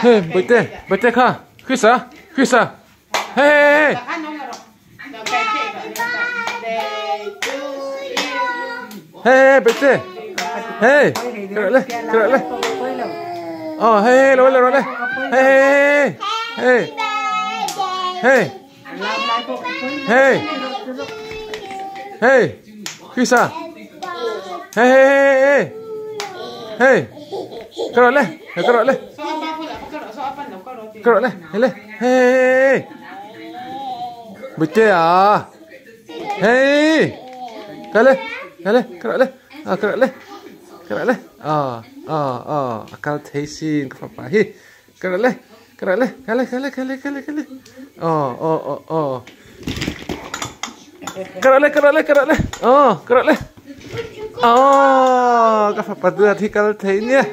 Hey, bawihte, bawihte kha, Krisa, Krisa, hey, hey, hey, hey, bawihte, hey, ka rawh le, ka rawh le, oh, hey, hey, lo le, lo le, hey, hey, hey, hey, hey, hey, Krisa, hey, hey, hey, hey, ka rawh le, ka rawh le, ka rawh le, hey le, hey, bawihte ah, hey, ka le, ka le, ka rawh le, ah, ka rawh le, ka rawh le, ah, ah, ah, a kal thei sin ka fapa hi. Ka rawh le, ka rawh le, ka le, ka le, ka le, ka le, ka le. Oh, oh, oh, oh. Ka rawh le, ka rawh le, ka rawh le. Oh, ka rawh le. Oh, ka fapa duat hi kal thei nia.